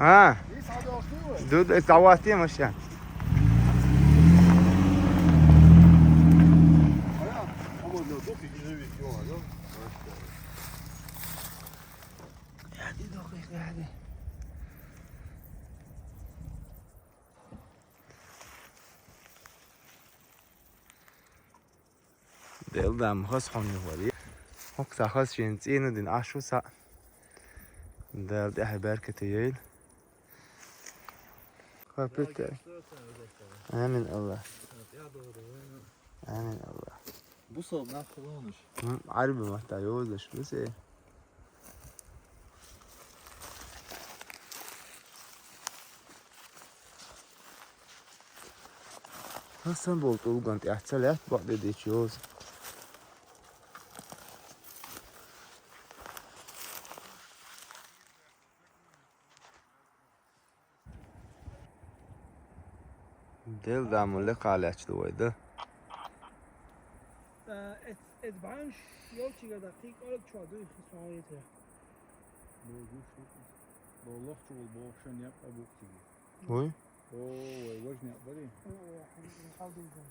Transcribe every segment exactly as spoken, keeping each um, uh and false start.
А? Ду, ду, завести машина. Дел дам хас хонни вари. Хок са хас шин цӀина дин ашу са. Дел дехӀе беркате йойла. Хапите. Амин, Аллагь. Амин, Аллагь. Бусал нахулунуш. М, гӀарби матта йозаш, бусе. Хасан болт улган тӀехь ца лаьтта бакъдедичи йоза. Дел дамулли калач ду вайда. Э, эт, эт банш, ёлчига да, тик алак чуа ду, их сон ете. Бо гуш, бо лох чугул, бо шан яп абук тиги. Ой. О, вай, важня бари. О, о, хам, хам, хам.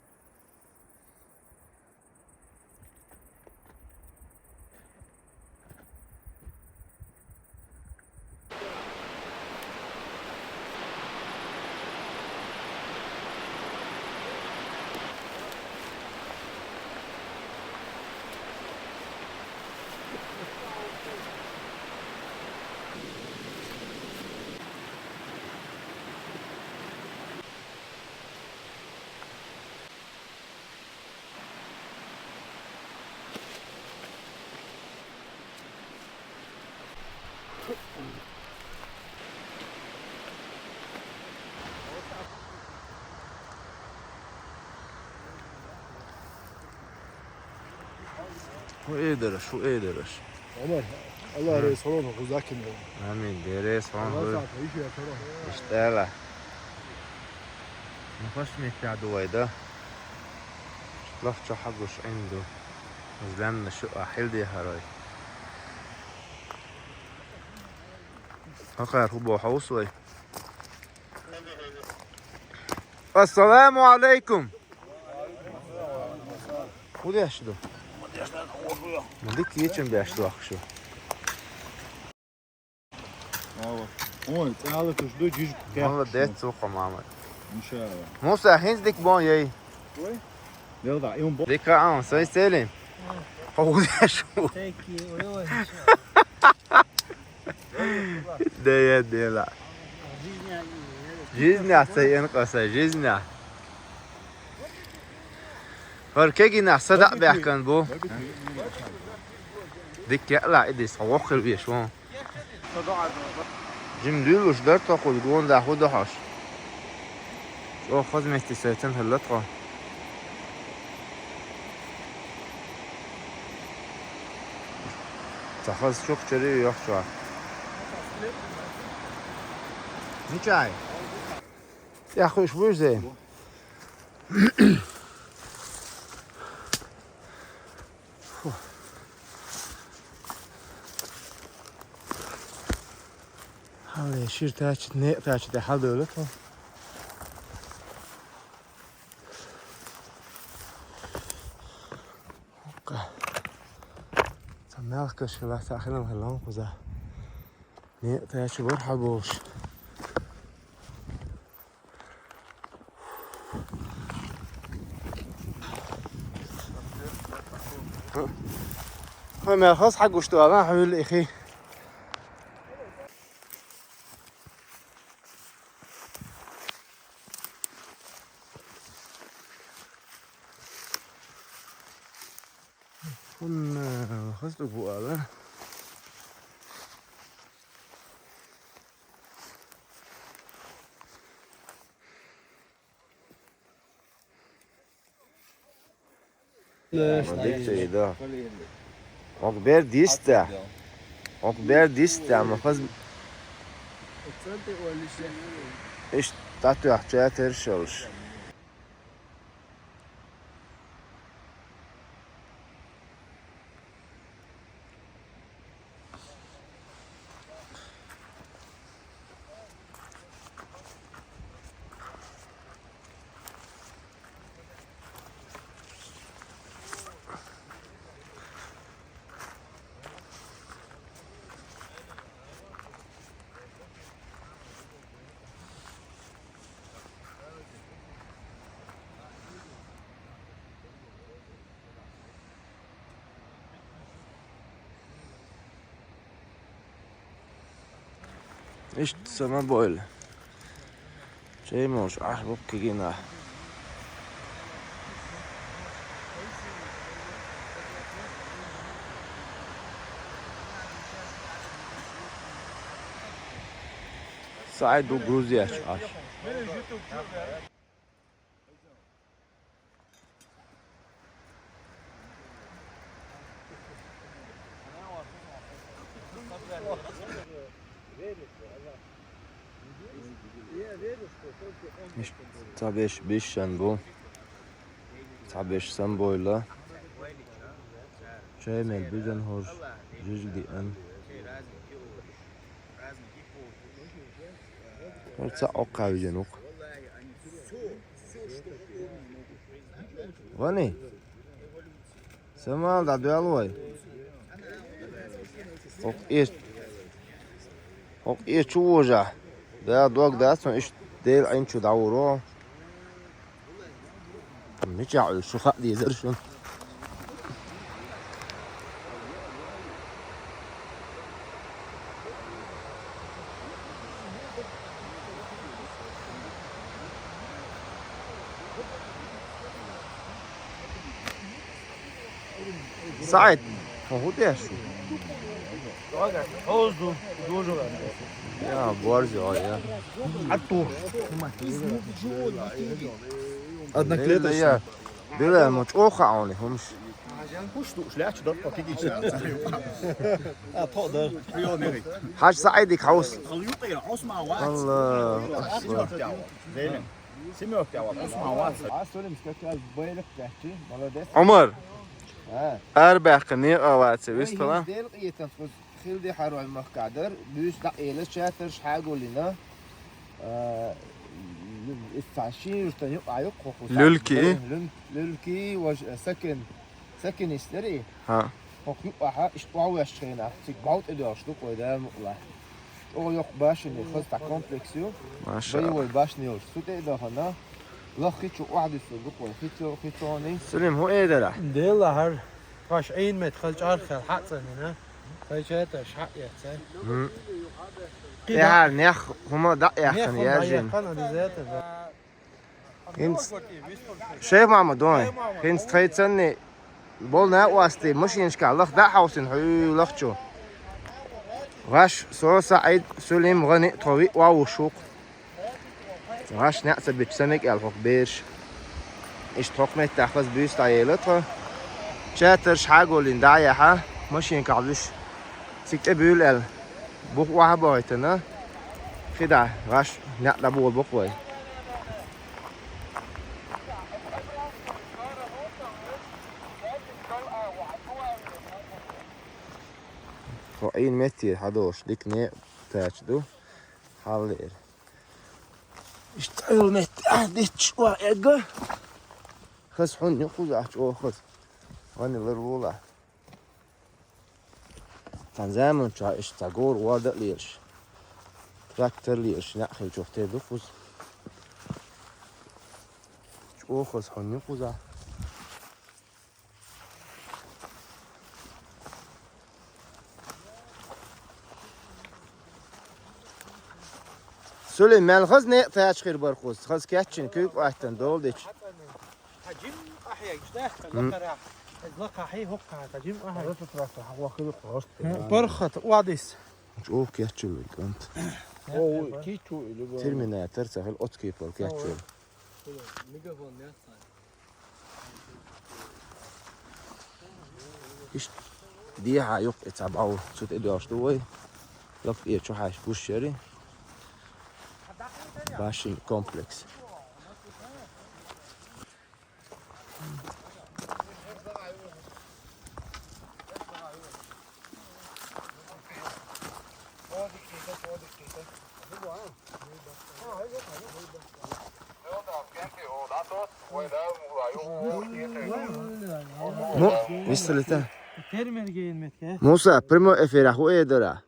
Ху эдераш, ху эдераш. Амар, Алла рейс холон хузакин. Амин, дерес хон. Алла ху. Сата, иши я тара. ИштӀела. Нухаш меття дувайда. Лах чахагуш инду. Злемна шу ахил дехарой. Хакар хубо хаусвай. Ассаламу алейкум. Худеш ду. Мадик ечен беш ду ахшу. Ой, тяла туш ду, жиж. Молодец, сука, мама. Иншалла. Муса, хинз дик бон ей. Ой? Дика, а, сой селим. Худеш. Thank you. Ой, ой, иншалла. Дея, дея. Жизня, жизня, сай эн къаса, жизня. Гьар кегина садакъ бяхкан бу. Дикке ала идис, вахир веш вон. Жим дилуш дар тахуд гон да худа хаш. О, хозмести сайтан халатха. Цахаз чух чери яхча. Ничай. Яхуш бузе. Хьале шир тачит, не тачит, хьал дөлет. Ца мягко шила, ца хилам хилам куза. Не, та я чубар хабош. Хой, мя хас хагуш ту ала, хавил ихи. Хун, э, хас ту гуала. Дикте ида. Ок бер диста. Ок бер диста, ма хаз. Иш тату ахча тершалш. Иштта са ма бойла. Чай молуш ахь буккигина. Сай ду Грузияч ахь. Ишт цхьа беш бишан бу. Цхьа беш сам бойла. Чай мел бизан хӀорш жижиг диъан. ХӀор ца оккха вижен вукх. Вани? Самал да дуал вай. Ок ир. Ок ир чу вожа. Да дог да сон иш дел айн чу дауро. Мича шу ха дезер шун. Саид, хӀун деш шу? Хозу, дужу. Я, борзи, о, я. Атту. Одноклеточный. Дила, мо чӀоха ауни хӀумш. Хушт уш лач дор по кигиш. А то дор. Хьаж Саидик хаус. Аллаху акбар. Зелен. Семёрка вал, Усман вац. А Сулим скакал байлык тахчи, молодец. Умар. А. Арбакъ не аваца, вистала? Дел къийтан хуз хилди харвай махкадар, бюс да эле чатыр шагулина. А, ис саши юртан юк аюк хохус. Люлки? Люлки ваш сакен. Сакин истери. Ха. Хок юк аха, иш вау яш чхена. Цик баут эдош ду кой да мукла. О, йок башни, хыз та комплексю. Маша. Боевой башни уж. Су те да хана. Лох хичу вади су ду кой. Хичу, хичу ни. Сулим, ху эдера? Дела хар. Ваш айн мет хал чар хал хат санина. Хай чета шат я цай. Мгм. Кида? Я, нех, хума да я хан я жин. Хана дизета. ХӀинца шайх Мамадон, хӀинца тхайцанни болна а васти машинашка лах дӀа хьовсина хьуьлахчу. ГӀаш со СаӀид, Сулим, гӀани тхо виъ вовушух. ГӀаш неӀ ца бича самик аьл хӀокху бераш. Иштта хӀокху меттехь хаза буьйса дӀаела тхо. Чатарш хьаголлин дӀа а яхьа, машинкахь вуьш. Цига тӀе буьйла аьлла. Бух охьа а бохуьйтана. Хи дӀа, гӀаш неӀ дӀаболабо-кх вай. Тхо Ӏийна метте хьадолуш дика некъ кхача ду. Хьаллера. Иштта Ӏуьлла метте ахь дитташ охьа эгга. Хаза хьунна юкъузахь чӀогӀа хаза. Ванна лар вулахь. Цхьана заманчохь иштта цхьа гора вада а лелаш, трактор лелаш, неӀ хилчух тера ду кхуза. ЧӀогӀа хаза хьунна ю кхузахь. Сулим, мел хаза некъ тача хир бара кхуза, хаза кечйина куьйга аттана долу дича. Хьан жим ахьега, иштта даьхка, лакхара. Иза лакха хьий, хӀоккха, хьан жим ахьега. Бархат, вадис. ЧӀогӀа кечйина вай кӀант. О, кийчу или бу. Терминатор ца хила оцу кепара кечйина. Микрофон яц. Иштта дехьа юккъе ца бӀов, цу тӀе доьлхуш ду вай. Лакхе чу хьаьжча гуш яри. Башин комплекс. Му, висталита. Термер гейн метке. Муса, прямой эфир хӀу э дара?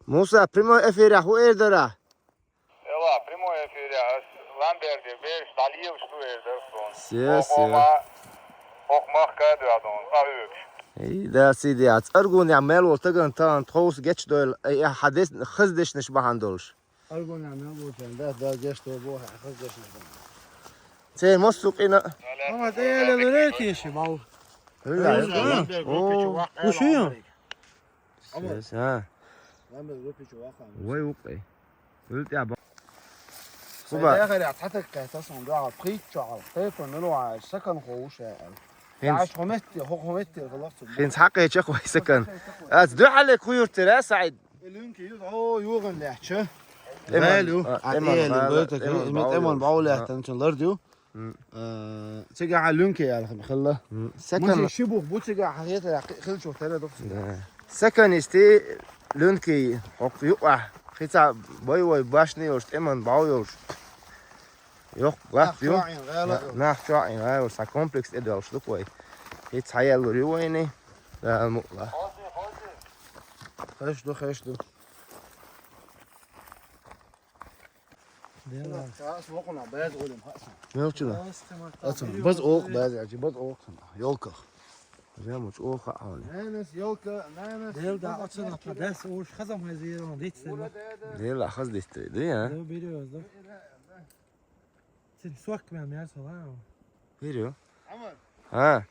Муса, прямой эфир хӀу э дара? Эла, прямой эфир, ас Ламберге беш, дӀалелаш ду эр дара суна. Се, се. Хохма, хохмах кадра дон, цӀа хьоьгуш. Эй, да, сиди, а цӀаргунехь мел волу стагана тахана тховса гечдойла, ай, хьан дес-, хаза дешнаш бахьана долуш. Аргунехь мел волчарна, да, да, гечдой боху, хаза дешнаш бахьана. Церан массо а къина. Амма тӀе яьлла луьра теша, бав. Хьуьлла, Ай, ай, Ламберг, ай. О, Рупичу ваккха хӀун шу ю? Ламберг. Амма Сес, а? Ламберг, Рупичу ваккха. Вай вукъе. Хьуьлла тӀе ба-, Сайн Хуба. Дахарехь цхьа таг кхетта суна дуьхьал, пхийтта чохь, кхетта мила ву аьлла, саканхо ву ша аьлла. ХӀинца. Даьш хӀун метте, хӀу-, хӀун метте хилла цунна. ХӀинца хьакхеча вай сакан. Ас дуьхьале кху юртера, Саид. И Луьнки ю, о, югӀан лаьттача. Эман, Гали ю. А, А, Эман Эли, гӀала, гойтак, Эман и мет баӀу Эман йолуш. Баулаьттан чун лард ю. М. А, цигахь Луьнки аьлла хилла. М. Сакан. Муси ши бух бу цигахь хьан хетарехь хи-, хилчух тера ду. Да. Сакан исти Луьнки хӀокху юкъахь. Хи ца бай вай башни йолуш, Эман баӀу йолуш. Йоккха латта ю. Нах чохь Ӏийна гӀала ю. Нах чохь Ӏийна гӀала ю, сан комплекс тӀедоьллуш ду вай. ХӀинца хьаеллур ю вайна. Дала мукъ лахь. Хеш ду, хеш ду. Дела. Ас вокхунах баьза гӀулим хаьа. Мелчина. Ас кхин ма Ацун, баз оха баьза, ачи, баз оха. Ёлках. Жамуч оха хьале. Нанас ёлка, нанас. Дел да, ацун, апа, дас уж хазам хазирон, дитсен. Дела хаз дитсен, да, я? Да, берёз, да. Сен сок мем ясо, а? Берё. Амар. А.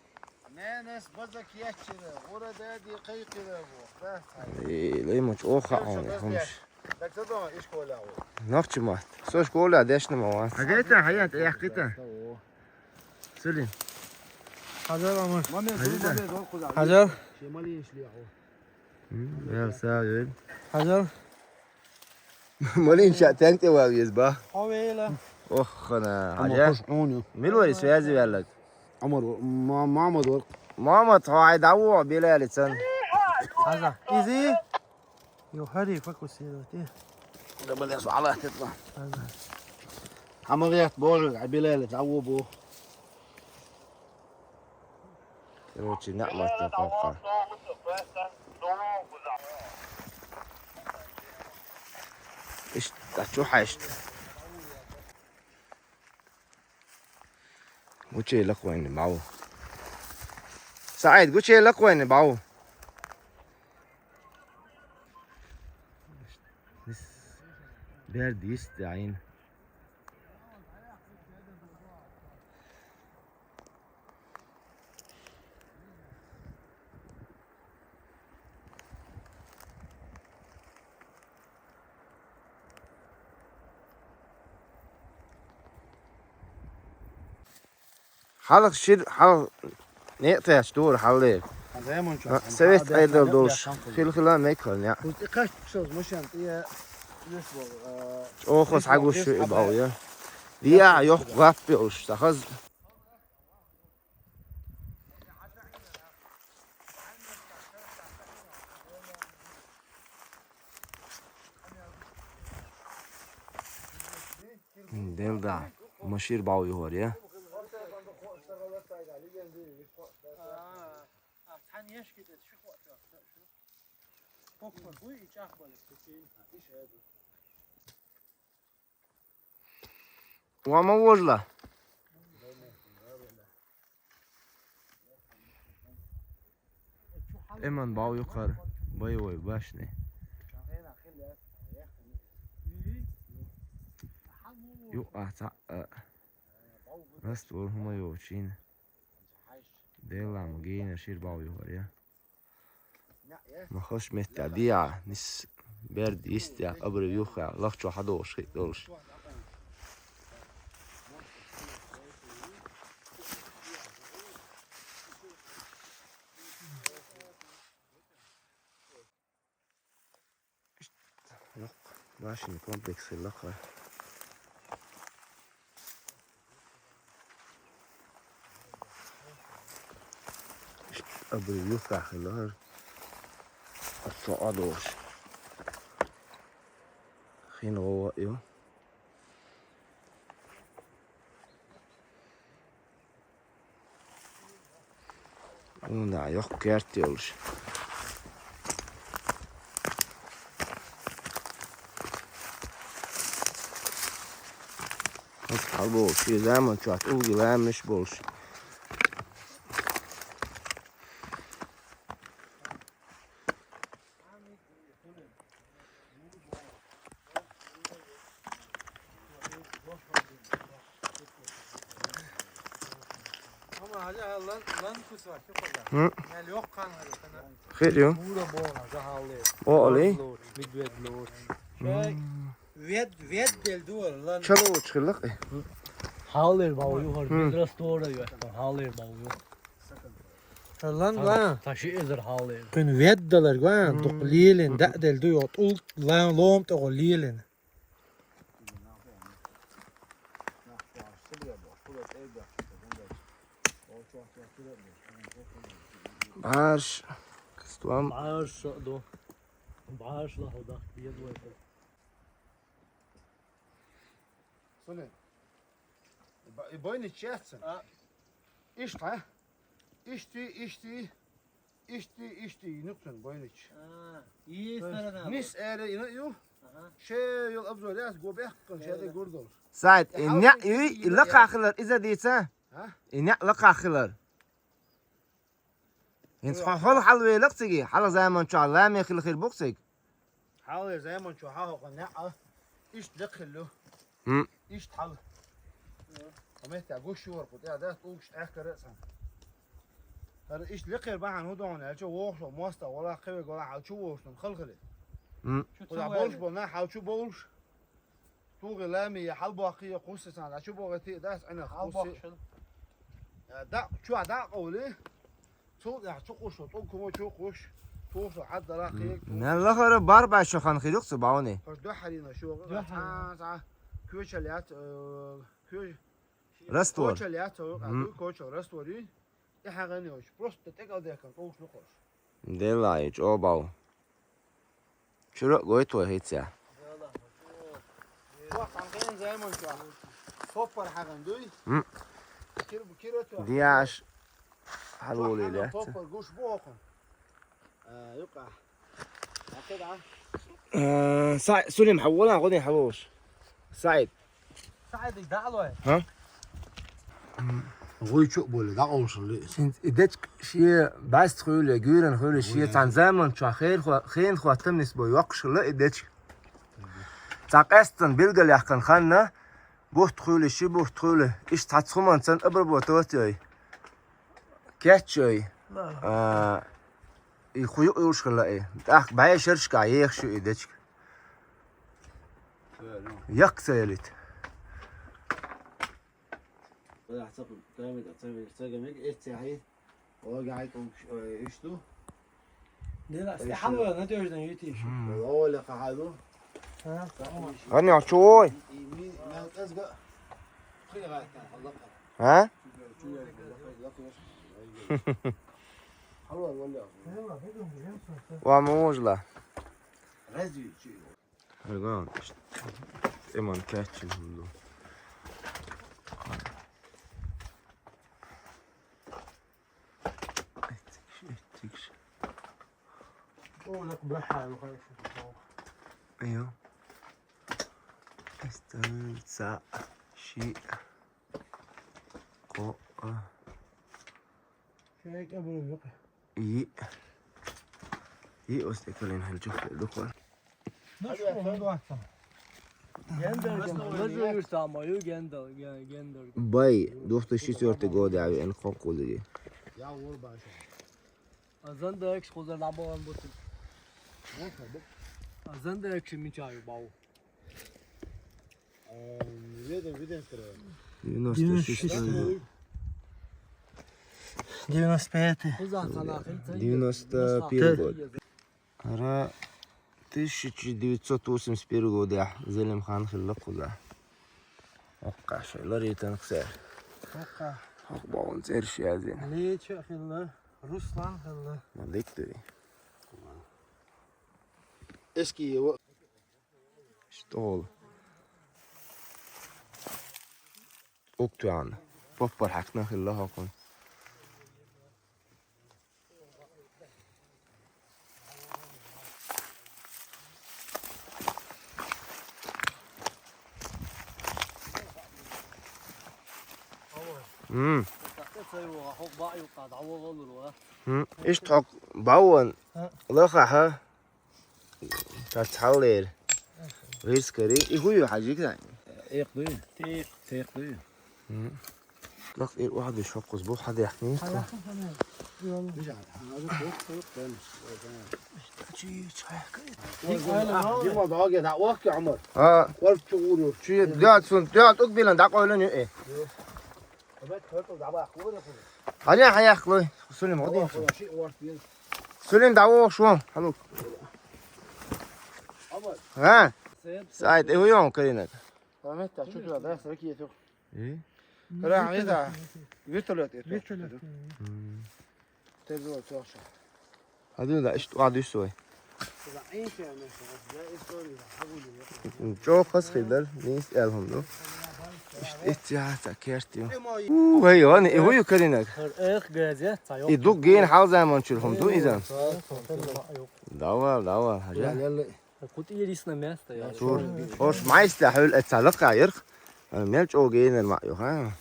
Нанас база кечира, ура дади кайкира бу. Да. Э, леймуч оха хьале, хумш. Так садо ишкола. Нохчи мат. Со школа дешна ма ва. Агайта, хаят, яхкита. Селин. Хазар, Амар. Маме, Хазар. Маме, зор куда. Хазар. Шемали ишли яху. М, я са, ё. Хазар. Малин ша тенте ва вез ба. Хавела. Ох, хана. Амар Хажа. Хош он ю. Милвари связи вяллак. Амар, ма-, мама дор. Мама, твай даву, билалицан. Хаза. Изи. Йо, хари фокусировать, э. Да, блин, су Аллах тетла. Ага. Хамагият божик, а билалит, а ву бу. Короче, нахматта папа. Ишт, а чё хаишт? Гучей лакхвайна бау. Саид, гучей лакхвайна бау. Берд йист айна. Хьалха шир, хьалха некъ тӀехь дура хьалле. Хьан заман чохь А, хьан совет хьан айдал бехк долуш. Бехк хила хила мекхал, я. Хьуьца кхаччалц машен тӀе юс вал, а, Чохо схьагуш шу и бал, я. Дия, йохк гап йолуш, сахаз. Делда, машир бав юхар, я? Ва ма вожла. Эман бав юкъара боевой башни. Юкъа цхьаъ а раствор хӀума йоцийна. Делла ма гийна шир бав юхар, я. Ма хаш метта диа, нис берд йистя, абри юха, лахчо хьадолуш хи долуш. Йоккха машина комплекс хилла кхара. Абри юххехь хилла хӀара. Оццо Ӏа долуш. Хин гӀо а ю. Унда йоккха керт йолуш. Хьалболуш, и заман чохь тӀулги лаьмнаш болуш. Хьажа, лан, лан кусок, хьажа. Хм. Мел йоккха хана. Хир ю. Мура бона, жа хьалле. О, али? Лоч, медведь лоч. Шай, вед, вед дел ду, лан. Чалу чхилах. Хьаллер бав ю, хар Хм. Без раствора ю, хьаллер бав ю. Лан, Та, лан. Та ши эзер хьаллер. Кин вед далар гван, Хм. Дук лилин, да дел ду, йот, ул, лан, лом, того лилин. Барш. Кыстуам. Барш, до. Барш, ла, худа, едва это. Суни. Ба-, и бойни честен. А? Ишта. Ишти, ишти. Ишти, ишти, нуксан бойнич. А, и То есть, сторона. Нис эре ина ю. Ага. Ше йол обзор яс го бехкан, ше де Эре. Гурдол. Сайт, Э, и ня, хау и, и ла я. Кахилар, иза дица? А? И ня ла кахилар. Инс Ю. Хол хал велак циги, хал заман ча ла ме хил хир буксик. Хьаллер заман чу хьахьокха неа, ишт лекхиллу. М. Ишт хьал. Амета гуш юр кут, я даст угш эхкара сан. Хар ишт лекхер бахан худон, я чу вохшо моста, вала хеве гола хал чу вохшон, халхали. М. Куда болш бона, хал чу болш. Туги лами, я хал бахи, я куси сан, а чу богати, даст ана Хал куси. Бахшын. Я да, чу а да, оли. Цул я чукъуш, цул кумо чукъуш. Цул шо хьад дара хек. Мелла хара бар бай шо хан хирюк цу бауни. Хаш ду харина шо. Ду харина. Ца, ца. Куча лят, э, куч-, Раствор. Куча лят, э, Мгм. Куча раствор. И хагани ош. Просто тек ал дехкан, ош лукош. Делай, чо бау. Чура гой твой хитя. Ва хан кен займон чо. Соппар хаган дуй. М. Кир бу кир ото. Диаш. Халули Чо лят. Соппар гуш бу окон. Э, юка. Акеда. Э, Са-, Сулим, хавала, годин хавуш. Саид. Саид, да алой. Ха? Гой чу боле, да олшли. Син идеч шие бас хуйле, гюрен хуйле, шие Хуйле. Цан заман чу хер ху-, хен хуатам нис бо йокшла идеч. Цак эстен билгал яхкан ханна, бухт хуйле, ши бухт хуйле, иш цац хуман цан обработать йой. Кетчой. Да. А, и хую улшкала и. Так, бай шершка, ех шу и дечк. Всё, ну. Як целит. Бля, цап, цап, цап, цап, цап, эт цяхи. О, гай, ком, э, ишту. Дела, Э, сте шу. Хало, надёжно, ютиш. М. О, ля, хахаду. А? Ани, а чё? И ми, мел, эсга. Хуя гай, кан, халлака. А? Ва можла. Арган, эман качил хулу. Эттикш, эттикш. О, лак бахар, лак. Айо. Эстен ца ши. Ко, а. Шайк абру юк. И. И остекален хал чух дуква. Ну что, ну, Гендер, гендер, гендер. Бай, две тысячи четвёртый год, я эн кокулиги. Я вор баша. А зандекс куза лабоан буту. А зандекс мичаю бау. Девяносто шестой. Девяносто пятый. Девяносто первый год. Ара тысяча девятьсот восемьдесят первый год я Зелимхан хилла куза. Окка, шайлар етен ксер. Окка. Ок, бауын цер шиязин. Леча хилла, Руслан хилла. Малик дери. Эски его. Что? Уктуан. Поппар хакна хилла хакун. М. М. Ишт хак бауан. Лаха ха. Тацхаллер. Рискари. И хую хажик да. Эк дуй. Тек. Тек дуй. М. Лакъ эр вахьа деш хӀокхуз бу хьадаьхкинийх тхо. Дима, дӀа а гена, дӀаохки, Ӏумар. А, Къорд чу гӀур юр. Чу е, да, цун, да, тӀуг билан дӀакъойлан ю э. Хьаня хьаяхлой, Сулим, гӀодин. Сулим, дӀавоху шо. Хьалук. А? Сайд, э, уйон, Каринак. Ламетта, чу тура, да, саки ету. И? Ра, это, вертолёт это. Вертолёт. Терзо, тёша. Хьадуьйла, иштта охьадуьссу вай. ЧӀогӀа хаза хир дара, нийса аьлла хӀума ду. Иштта эцци хьа ца керт ю. У, вай, вани, и хӀу ю Каринаг? Эх, газе, ца И ду гена хьалзаман чуьра хӀума ду иза. Давал, давал, хьажа. КутӀирисна место я. Тур. Ош майста хьуьл эццала кхаярх. Мел чӀогӀа генар ма ю, ха?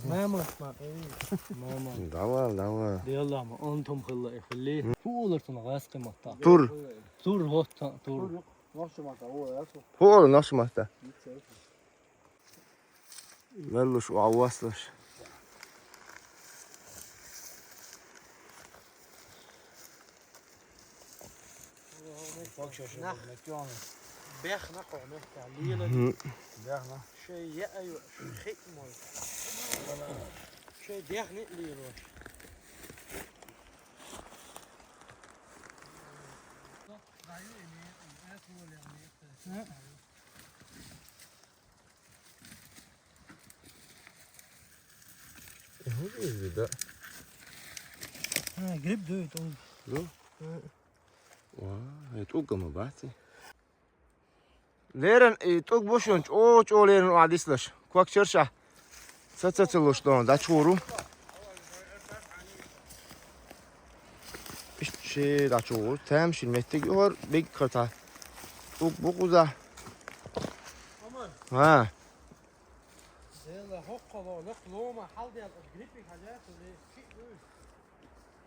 Мама, ма, эй, мама. Давай, давай. Делла ма, он том хилла, э, хилли. Ху олар тун гас киматта. Тур. Тур хотта, тур. Нохчу мата, о, я су. Ху олар нохчу мата. Веллуш, ва васлуш. Нах. Бехна кхо мехта, лила. Бехна. Шей я аю, шей хит мой. Шей дехни лила. Э, хӀун иза да? А, гриб дуй, тӀум. Ду? Э. Ва, э, тӀугга ма баци. Леран, э, тӀуг бушун, чӀо-чӀо леран ва дислаш. Квак чарша. Ца-ца-ца луш дон, да чуру. Ишчи да чуру. Там шин меттиг юхар, биг ката. ТӀуг букуза. Омар. Ха. Зела хокколо, лок лома, халдел, гриппик хажа, тули, ши,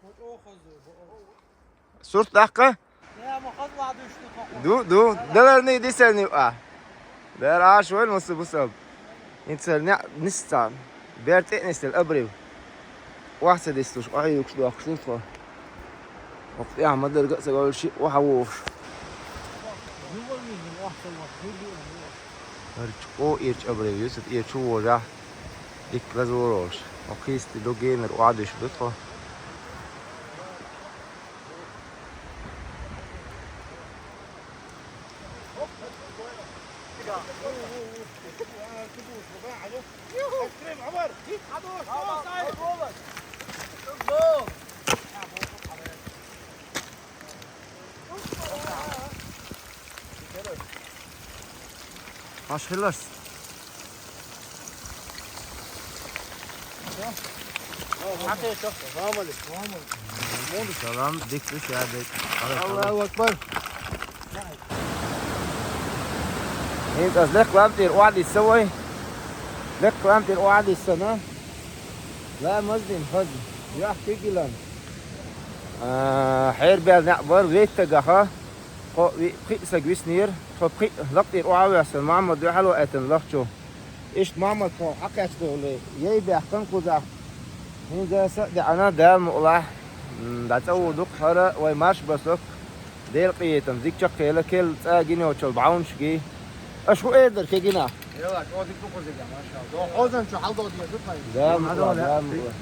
мо чо хозу, бо. Сурт дакка? Я, мо хозу ладушну хокко. Ду, ду, даларни дисани а. Дар аш вел мусу бусаб. Инцер не, нистан. Бер тӀе нистел абрив. Вахца дистуш, ай, юкш дохш нутхо. Ох, я, ма дерга ца гавлши, ваха вуш. Арч о ирч абрив, Юсуф ирч вожа. Дик лазурош. Ох, хисти до геймер, вадуш дутхо. Аш хилас. Салам, дик дик, я дик. Аллаху акбар. Ин аз леклам тир вади савай. Леклам тир вади сана. Ла маздин хаз. Яхти гилан. А, хер бел на бар вейта гаха. Кхо ви-, кхи саг виснийр, тхо кхи лакъдир угӀавехсан Мухьаммад вехьало этан лахчу. Ишт Мухьаммад тхо хьакхаьчдали, яй бехкан кхузахь. ХӀинца са деана Дала мукълахь, м, дӀа цӀа ву дукха хӀара вай марш баслак, Дела къийтам, зиг чаккхела, кел цӀа гиночал бӀаунаш гий. Аш хӀу эр дар кегина? Яла, чӀо дик ду кхузига, машалла. Хозан чу хьалдодия ду тхай. Дала мукълахь, Дала мукълахь.